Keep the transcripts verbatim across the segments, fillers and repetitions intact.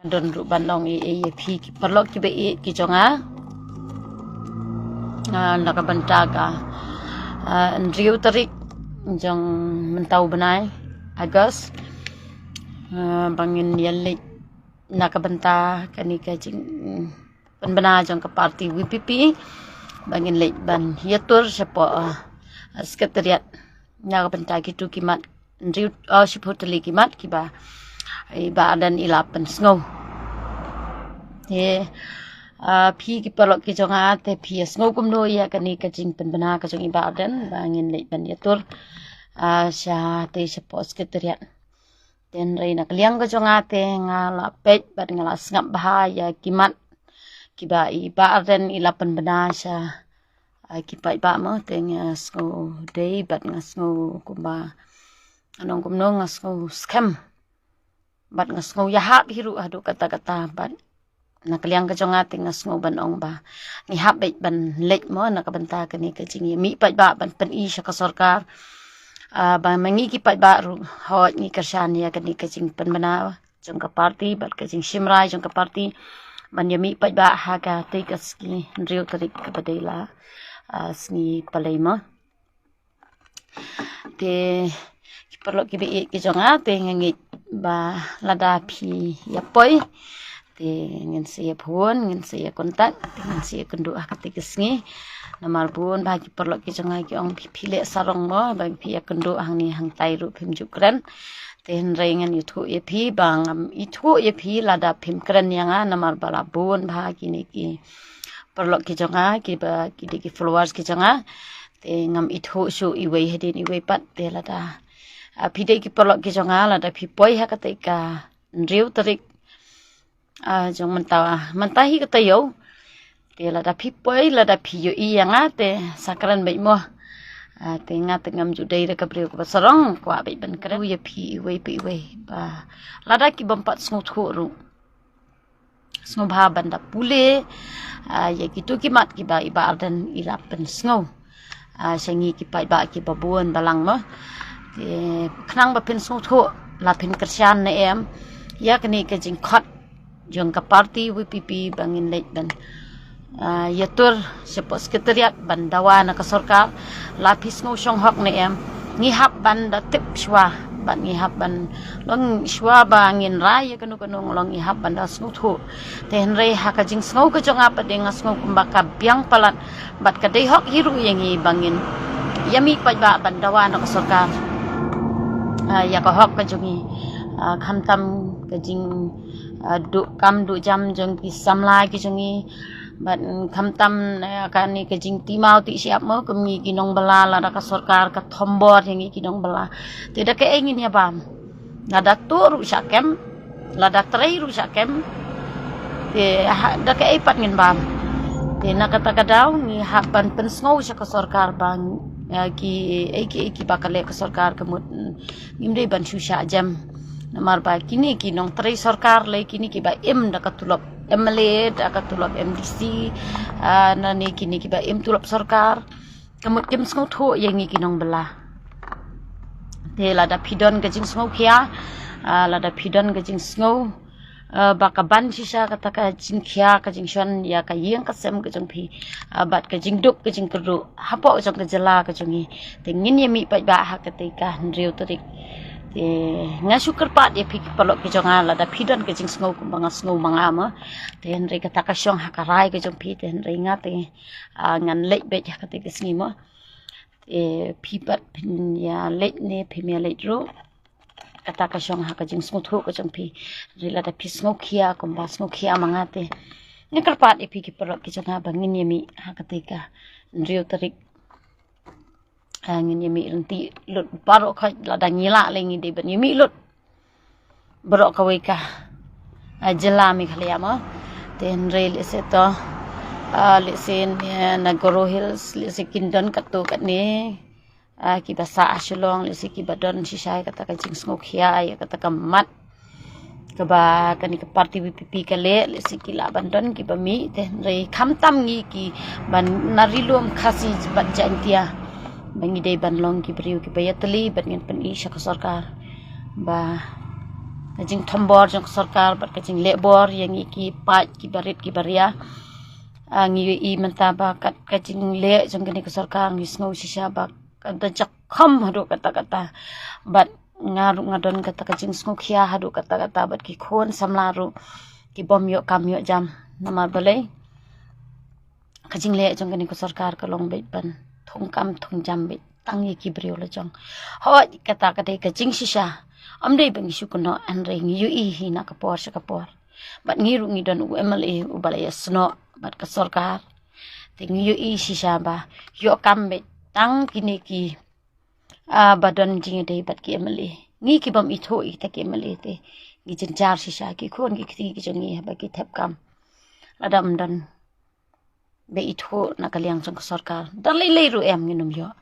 Don ruh ban ong ïa phi ki paralok kiba ïeit ki jong nga, na ka bynta ka hynriew tarik jong mynta u bnai August, ba ngin ïa leit na ka bynta kane ka jingpynbna jong ka party VPP, ba ngin leit ban ïatur shapoh Secretariat na ka bynta kitu ki mat hynriew, shiphew tylli ki mat kiba i Bah Ardent i la pynsngew. Te phi ki paralok ki jong nga, te phi ïa sngew kumno ïa kane ka jingpynbna ka jong i Bah Ardent ba ngin leit ban ïatur sha te shapoh Secretariat. Te hynrei na ka liang ka jong nga te nga la peit bad nga la sngap bha ïa ki mat kiba i Bah Ardent i la pynbna sha ki paidbah mo. Te nga sngew dei bad nga sngew kumba, ngan ong kumno, nga sngew skhem bad nga sngew ïahap hi ruh haduh katta katta. Bad na ka liang ka jong nga te nga sngew ban ong ba ngi hap beit ban leit mo na ka bynta kane ka jingïamih paidbah ban pyni sha ka sorkar ba ma ngi ki paidbah ruh hooid ngi kyrshan ïa kane ka jingpynbna jong ka party bad ka jingshim rai jong ka party ban ïamih paidbah ha katei ka sngi hynriew tarik kaba dei la sngi Palei mo. Te ki paralok kiba ïeit ki jong nga, te nga ngeit ba lada phi ïa poi te ngin sa ïa phone, ngin sa ïa contact, te ngin sa ïa kynduh ha katei ka sngi. Namar bun ba ki paralok ki jong nga ki ong phi, phi leh sarong mo, ba phi ïa kynduh hangne hangtai ruh phim ju kren. Te hynrei ngan ïathuh ïa phi ba ngam ithuh ïa phi lada phim kren ïa nga, namar ba la bun ba kine ki paralok ki jong nga kiba ki dei ki followers ki jong nga. Te ngam ithuh shuh iwei hadien iwei pat. Te lada phi dei ki paralok ki jong nga, lada phi poi ha katei ka hynriew tarik jong mynta, mynta hi ka taïew. Te lada phi poi, lada phi ïohi ïa nga te sa kren beit mo. Te nga te ngam ju dei re ka briew kaba sarong, kwah beit ban kren ïa phi iwei pa iwei ba lada ki bym pat sngewthuh ruh, sngewbha ban da pule ïa kitu ki mat kiba i Bah Ardent i la pynsngew sha ngi ki paidbah kiba bun balang mo. Te khnang ba phin sngewthuh, la phin kyrshan ne em ïa kane ka jingkhot jong ka party VPP ba ngin leit ban ïatur shapoh Secretariat ban dawa na ka sorkar. La phi sngew shong hok ne em, ngi hap ban da tip shuwa bad ngi hap ban long shuwa ba ngin rai ïa kano kano, long ngi hap ban da sngewthuh. Te hynrei ha ka jingsngew ka jong nga pat de nga sngew kumba ka biang palat bad ka dei hok hi ruh ïa ngi ba ngin ïamih paidbah ban dawa na ka sorkar ïa ka hok ka jong ngi, khamtam ka jingduh kam duh jam jong ki samla ki jong ngi. Bad khamtam kane ka jingtih maw tih shyiap mo, kum ngi ki nongbylla, lada ka sorkar ka thombor ïa ngi ki nongbylla, te da kaei ngin ïa bam? Lada tuh ruh shah kem, lada trei ruh shah kem, te da kaei pat ngin bam? Te na kata ka daw ngi hap ban pynsngew sha ka sorkar ba kiei kiei kiba ka leh ka sorkar ka mut ngim dei ban shu shah jem. Namar ba kine ki nongtrei sorkar lei, kine kiba im da ka tulop MLA, da ka tulop MDC, nane kine kiba im tulop sorkar, ka mut kim sngewthuh ïa ngi ki nongbylla. Te lada phi don ka jingsngew khia, lada phi don ka jingsngew ba ka ban shisha kata ka jingkhia ka jingshon ïa ka ïing ka sem ka jong phi bad ka jingduk ka jingkyrduh hapoh jong ka jylla ka jong ngi, te ngin ïamih paidbah ha katei ka hynriew tarik. Te nga shu kyrpad ïa phi ki paralok ki jong nga, lada phi don ka jingsngew kumba nga sngew ma nga mo, te hynrei kata ka shong ha ka rai ka jong phi. Te hynrei nga te ngan leit beit ha katei ka sngi mo. Te phi pat phin ïa leit ne phim ïa leit ruh, kata ka shong ha ka jingsngewthuh ka jong phi. Hynrei lada phi sngew khia kumba sngew khia ma nga, te nga kyrpad ïa phi ki paralok ki jong nga ba ngin ïamih ha katei ka hynriew tarik. Ngin ïamih ryntih lut baroh khoit, lada ngi lah lei ngi dei ban ïamih lut baroh kawei ka jylla Meghalaya mo. Te hynrei lehse to, lehse na Garo Hills lehse kin don katto katne kiba sah ha Shillong, lehse kiba don shisha ïa kata ka jingsngew khia ïa kata ka mat kaba kane ka party VPP ka leh, lehse ki lah ban don kiba mih. Te hynrei khamtam ngi kiba na Ri Lum, Khasi bad Jaintia, ba ngi dei ban long ki briew kiba ïatylli bad ngin pyni sha ka sorkar ba ka jingthombor jong ka sorkar bad ka jingleh bor ïa ngi ki paid ki barit ki baria. Ah, ngi ïohi mynta ba kat ka jingleh jong kane ka sorkar ngi sngew shisha ba ka da jakham haduh katta katta. Bad nga ruh nga don kata ka jingsngewkhia haduh katta katta bad ki khun samla ruh ki bym ïoh kam ïoh jam. Namar balei? Ka jingleh jong kane ka sorkar ka long beit ban thung kam thung jam beit tang ïa ki briew la jong. Hooid, kata ka dei ka jingshisha. Ym dei ba ngi shu kynnoh, hynrei ngi ïohi hi na ka por sha ka por. Bad ngi ruh ngi don u M L A uba la ïasnoh bad ka sorkar. Te ngi ïohi shisha ba ïoh kam beit tang kine ki, ah, ba don jingïadei bad ki M L A. Ngi ki bym ithuh ïa kita ki M L A te ngi jynjar shisha, ki khun ki kti ki jong ngi haba ki thep kam. Lada ym don ba ithuh na ka liang jong ka sorkar, da lei lei ruh em ngin ym ïoh.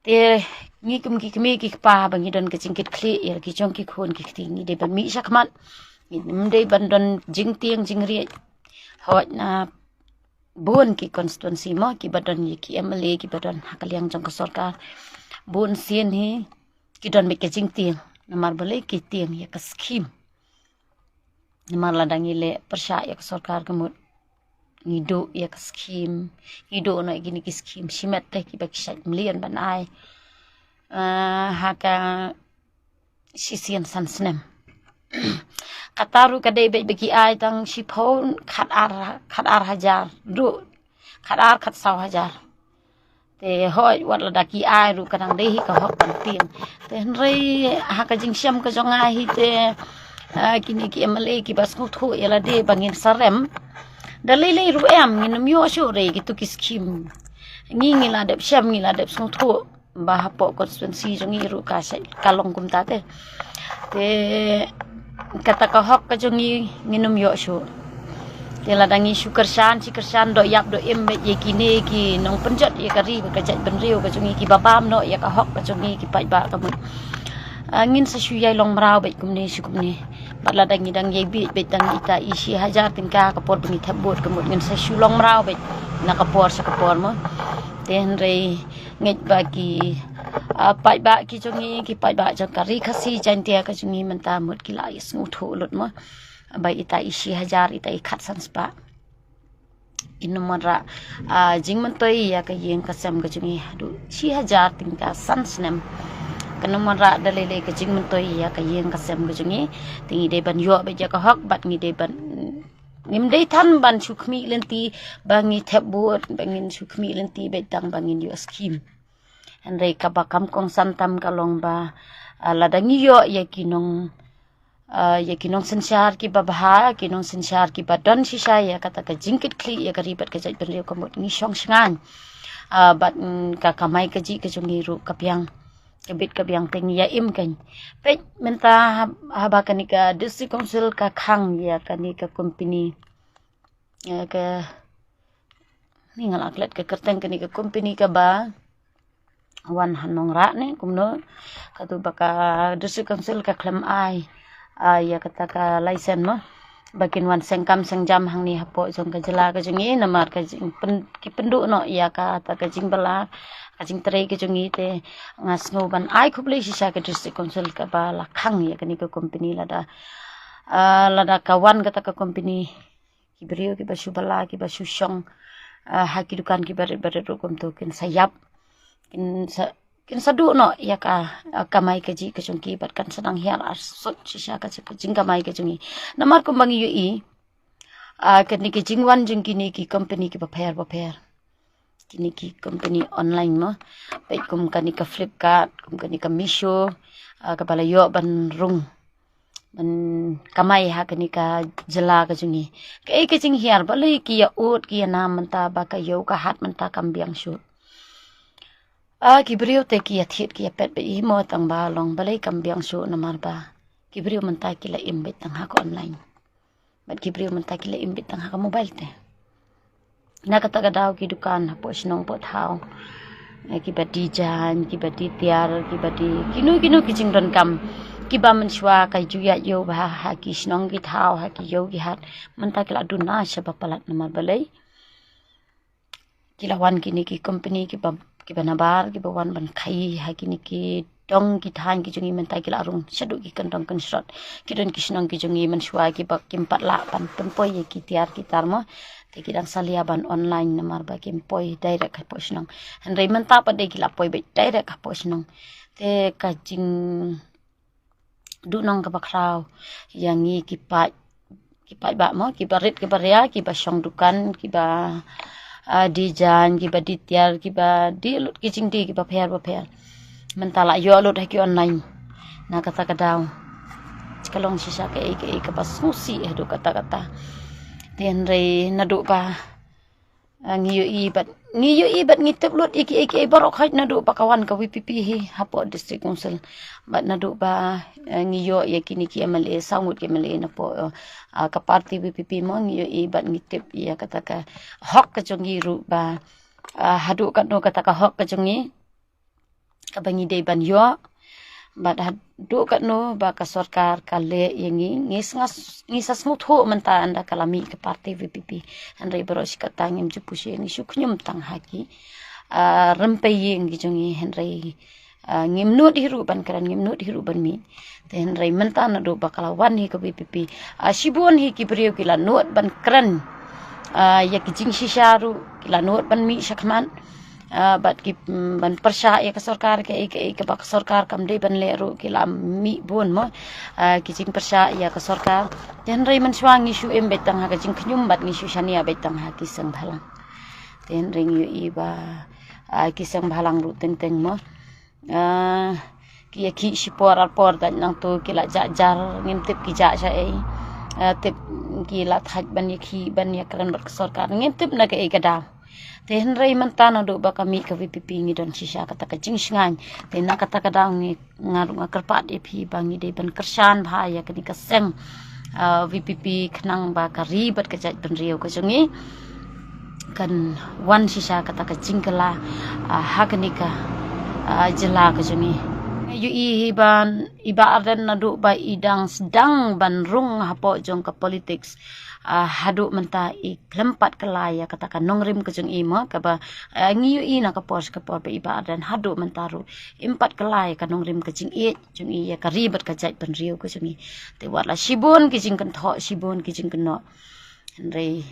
Te ngi kum ki kmie ki kpa ba ngi don ka jingkitkhlieh ïa ki jong ki khun ki kti, ngi dei ban mih shakhmat. Ngim dei ban don jingtieng jingriej. Hooid, na bun ki constituency mo kiba don ïa ki M L A kiba don ha ka liang jong ka sorkar, bun sien hi ki don beit ka jingtieng. Namar balei? Ki tieng ïa ka skim. Namar lada ngi leh pyrshah ïa ka sorkar ka mut ngi duh ïa ka skim, ngi duh noh ïa kine ki skim shimet te kiba ki shait mlien ban ai, ah, ha ka shisien san snem. Kata ruh ka dei beit ba ki ai tang shiphew, khat ar, khat ar hajar ruh, khat ar khat saw hajar. Te hooid, wat lada ki ai ruh ka dang dei hi ka hok ban tieng. Te hynrei ha ka jingshem ka jong nga hi te, ah, kine ki M L A kiba sngewthuh ïa lade ba ngin sa rem, da lei lei ruh em ngin ym ïoh shuh re kito ki skim. Ngi ngi la dep shem, ngi la dep sngewthuh ba hapoh constituency jong ngi ruh ka shait ka long kumta te. Te kata ka hok ka jong ngi ngin ym ïoh shuh. Te lada ngi shu kyrshan shi kyrshan doh ïap doh im beit ïa kine ki nongpynjot ïa ka ri bad ka jaitbynriew ka jong ngi kiba bam noh ïa ka hok ka jong ngi ki paidbah ka mut, ah, ngin sa shu ïai long mraw beit kumne shi kumne. Bad lada ngi dang ïai bieit beit tang ita i shi hajar tyngka ka por ba ngi thep vote ka mut ngin sa shu long mraw beit na ka por sha ka por mo. Te hynrei ngeit ba ki, ah, paidbah ki jong ngi, ki paidbah jong ka Ri Khasi Jaiñtia ka jong ngi mynta mut ki la ïa sngewthuh lut mo. Ba ita i shi hajar, ita i khatsan spah. Kin ym wanrah, ah, jingmyntoi ïa ka ïing ka sem ka jong ngi haduh shi hajar tyngka san snem. Kan ym wanrah da lei lei ka jingmyntoi ïa ka ïing ka sem ka jong ngi. Te ngi dei ban ïoh beit ïa ka hok bad ngi dei ban, ngim dei than ban shu khmih lynti ba ngi thep vote, ba ngin shu khmih lynti beit tang ba ngin ïoh skim. Hynrei kaba kham kongsan tam ka long ba, ah, lada ngi ïoh ïa ki nong, ah, ïa ki nongsynshar kiba bha, ki nongsynshar kiba don shisha ïa kata ka jingkitkhlieh ïa ka ri bad ka jaitbynriew ka mut ngi shong shngaiñ. Ah, bad, mm, ka kamai kajih ka jong ngi ruh ka biang, ka bit ka biang te ngi ïa im kein. Peit mynta hab-, haba kane ka District Council ka khang ïa kane ka company, ïa ka, ni nga la klet ka kyrteng kane ka company kaba wan ha Nongrah ne kumno, katu ba ka District Council ka khlem ai, ah, ïa kata ka license mo ba kin wan seng kam seng jam hangne hapoh jong ka jylla ka jong ngi, namar ka jing pyn-, ki pynduh noh ïa kata ka jingbylla, ka jingtrei ka jong ngi. Te nga sngew ban ai khublei shisha ka District Council kaba la khang ïa kane ka company. Lada, ah, lada ka wan kata ka company, ki briew kiba shu bylla, kiba shu shong, ah, ha ki dukan kiba rit ba rit ruh kumto kin sa ïap, kin sa, kin sa duh noh ïa ka, ah, kamai kajih ka jong ki bad kan sa dang hiar arsut shisha ka jing, ka jingkamai ka jong ngi. Namar kumba ngi ïohi, ah, kane ka jingwan jong kine ki company kiba pher ba pher, kine ki company online mo, peit kum kane ka Flipkart, kum kane ka Meesho, ah, kaba la ïoh ban rung ban kamai ha kane ka jylla ka jong ngi. Kaei ka jinghiar, balei ki ïa ud ki ïa nam mynta ba ka ïew ka hat mynta kam biang shuh? Ah, ki briew te ki ïa thied ki ïa peit beit hi mo, tang ba long balei kam biang shuh, namar ba ki briew mynta ki la im beit tang ha ka online. Bad ki briew mynta ki la im beit tang ha ka mobile te. Na kata ka daw ki dukan hapoh shnong poh thaw, eh, kiba die jaiñ, kiba die tiar, kiba die kino kino ki jingdonkam kiba mynshuwa ka ju ïaid ïew bha ha ki shnong ki thaw, ha ki ïew ki hat, mynta ki la duna sha ba palat. Namar balei? Ki la wan kine ki company kiba, kiba nabar, kiba wan ban khaïi ha kine ki dong ki thaiñ ki jong ngi mynta ki la rung shaduh ki kyndong kynshrot. Ki don ki shnong ki jong ngi mynshuwa kiba kim pat lah ban pynpoi ïa ki tiar ki tar mo. Te ki dang salia ban online namar ba kim poi direct hapoh shnong. Hynrei mynta pat de ki la poi beit direct hapoh shnong. Te ka jingduhnong kaba khraw ïa ngi ki paid, ki paidbah mo, kiba rit kiba ria, kiba shong dukan, kiba, ah, die jaiñ, kiba die tiar, kiba die lut ki jingdie kiba pher ba pher. Mynta la ïoh lut ha ki online. Na kata ka daw, ka long shisha kaei kaei kaba sngewsih haduh katta katta. Te hynrei naduh ba, ah, ngi ïohi bad, ngi ïohi bad ngi tip lut ïa kiei kiei baroh khoit naduh ba ka wan ka VPP hi hapoh District Council. Bad naduh ba, ah, ngi ïoh ïa kine ki MLA, saw ngut ki MLA napoh, ah, ka party VPP mo, ngi ïohi bad ngi tip ïa kata ka hok ka jong ngi ruh ba, ah, haduh katno kata ka hok ka jong ngi kaba ngi dei ban ïoh. Bad haduh katno ba ka sorkar ka leh ïa ngi, ngi sngas, ngi sa sngewthuh mynta ynda ka la mih ka party VPP. Hynrei baroh shi katta ngim ju pyrshah, ngi shu khñium tang ha ki, ah, rympei ïing ki jong ngi, hynrei, ah, ngim nud hi ruh ban kren, ngim nud hi ruh ban mih. Te hynrei mynta naduh ba ka la wan hi ka VPP, ah, shibun hi ki briew ki la nud ban kren, ah, ïa ki jingshisha ruh, ki la nud ban mih shakhmat. Ah, bad ki, mm, ban pyrshah ïa ka sorkar kaei kaei kaba ka sorkar kam dei ban leh ruh ki la mih bun mo. Ah, ki jingpyrshah ïa ka sorkar. Te hynrei mynshuwa ngi shu im beit tang ha ka jingkhñium bad ngi shu shaniah beit tang ha ki seng bhalang. Te hynrei ngi ïohi ba, ah, ki seng bhalang ruh teng teng mo, ah, ki ïa khih shipor arpor, da nangto ki la jah jar, ngim tip ki jah shaei. Ah, tip ki la thait ban ïa khih ban ïa kren bad ka sorkar, ngim tip na kaei ka daw. Te hynrei mynta naduh ba ka mih ka VPP ngi don shisha kata ka jingshngaiñ. Te na kata ka daw ngi, nga ruh nga kyrpad ïa phi ba ngi dei ban kyrshan bha ïa kane ka seng, ah, VPP khnang ba ka ri bad ka jaitbynriew ka jong ngi kan wan shisha kata ka jingkylla, ah, ha kane ka, ah, jylla ka jong ngi. Ïohi hi ba i Bah Ardent naduh ba i dang sdang ban rung hapoh jong ka politics, ah, haduh mynta i khlem pat kylla ïa kata ka nongrim ka jong i mo, kaba, ah, ngi ïohi na ka por sha ka por ba i Bah Ardent haduh mynta ruh im pat kylla ïa ka nongrim ka jingïeit jong i ïa ka ri bad ka jaitbynriew ka jong i. Te wat la shibun ki jingkynthoh, shibun ki jingkynnoh, hynrei,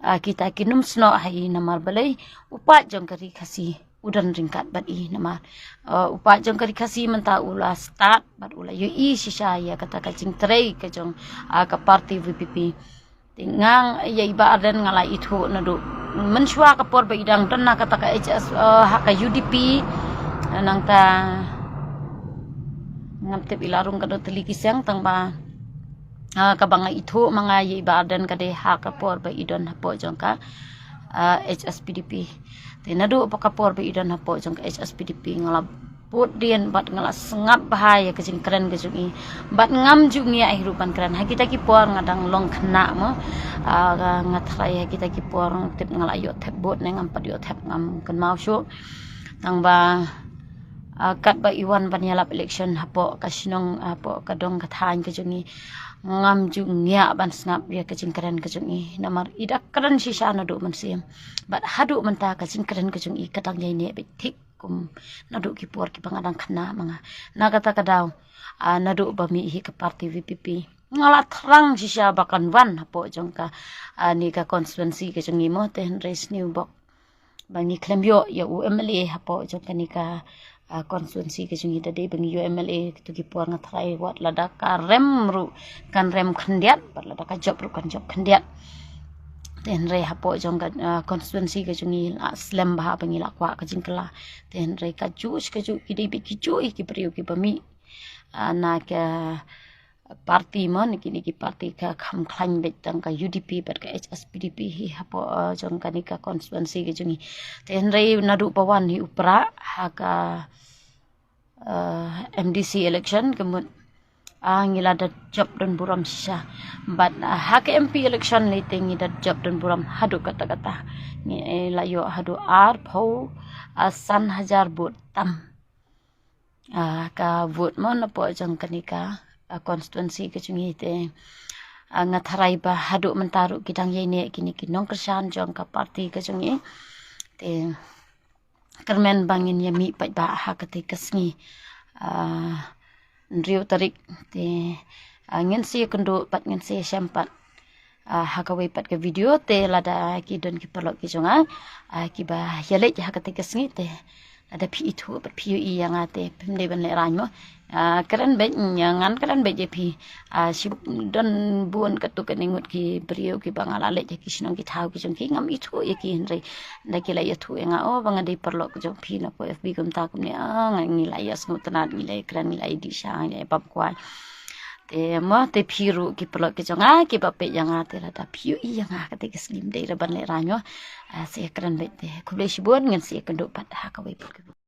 ah, kita kim snoh ha i namar balei, u paid jong ka ri Khasi u don ryngkat bad i namar, ah, u paid jong ka ri Khasi mynta u la stad bad u la ïohi shisha ïa kata ka jingtrei ka jong, ah, ka party VPP. Te nga ïa i Bah Ardent nga la ithuh naduh mynshuwa ka por ba i dang don na kata ka HS, eh, ha ka UDP. Nangta ngam tip i la rung katno tylli ki seng, tang ba, eh, kaba nga ithuh ma nga ïa i Bah Ardent ka dei ha ka por ba i don hapoh jong ka, eh, HSPDP. Te naduh ba ka por ba i don hapoh jong ka HSPDP nga la bud dien bad nga la sngap bha ïa ka jingkren ka jong i. Bad ngam ju ngiah hi ruh ban kren ha kita ki por, nga dang long khynnah mo. Ah, nga tharai ha kita ki por nga tip nga la ïoh thep vote ne ngam pat ïoh thep ngam kynmaw shuh. Tang ba, ah, katba i wan ban ïalap election hapoh ka shnong, hapoh ka dong ka thaiñ ka jong i, ngam ju ngiah ban sngap ïa ka jingkren ka jong i namar i da kren shisha naduh mynsiem. Bad haduh mynta ka jingkren ka jong i ka dang ïaineh beit thik kum naduh ki por kiba nga dang khynnah ma nga. Na kata ka daw, ah, naduh ba mih hi ka party VPP, nga la thrang shisha ba kan wan hapoh jong ka, ah, ne ka constituency ka jong i mo, te hynrei sniew bok ba ngi khlem ïoh ïa u MLA hapoh jong kane ka, ah, constituency ka jong i. Da dei ba ngi ïoh MLA kito ki por nga tharai wat lada ka rem ruh kan rem khyndiat, wat lada ka jop ruh kan jop khyndiat. Te hynrei hapoh jong ka, ah, constituency ka jong i la slem bha ba ngi la kwah ka jingkylla. Te hynrei ka juh ka juh ki dei beit ki juh ki briew kiba mih, ah, na ka party mo, na kine ki party ka kham khlaiñ beit tang ka UDP bad ka HSPDP hi hapoh, ah, jong kane ka constituency ka jong i. Te hynrei naduh ba wan hi u Prah ha ka, ah, MDC election ka mut, ah, ngi la da jop don burom shisha. Bad, ah, ha ka MP election lei te ngi da jop don burom haduh katta katta. Ngi, eh, la ïoh haduh arphew, ah, san hajar vote tam. Ah, ka vote mo napoh jong kane ka, ah, constituency ka jong i te, ah, nga tharai ba haduh mynta ruh ki dang ïaineh kine ki nongkyrshan jong ka party ka jong i. Te kyrmen ba ngin ïa mih paidbah ha kata ka sngi. ah, hynriew tarik te, ah, ngin sa ïakynduh pat, ngin sa ïashem pat, ah, ha kawei pat ka video. Te lada ki don ki paralok ki jong nga, ah, kiba ïaleit ha kata ka sngi te, lada phi ithuh pat, phi ïohi ïa nga te phim dei ban lehraiñ mo. Ah, kren beit, ngan kren beit ïa phi. Ah, shi don bun katto katne ngut ki briew kiba nga la leit ha ki shnong ki thaw ki jong ki, ngam ithuh ïa ki, hynrei da ki la ïathuh ïa nga, oh, ba nga dei paralok jong phi na FB kumta kumne, ah, nga, ngi la ïasngewtynnat, ngi la ïakren, ngi la ïadih sha, ngi la ïapap kwai. Te mo, te phi ruh ki paralok ki jong nga kiba peit ïa nga te lada phi ïohi ïa nga kata ka sngi, ym dei ruh ban lehraiñ mo. Ah, sa ïakren beit te. Khublei shibun, ngin sa ïakynduh pat ha kawei pat ka video.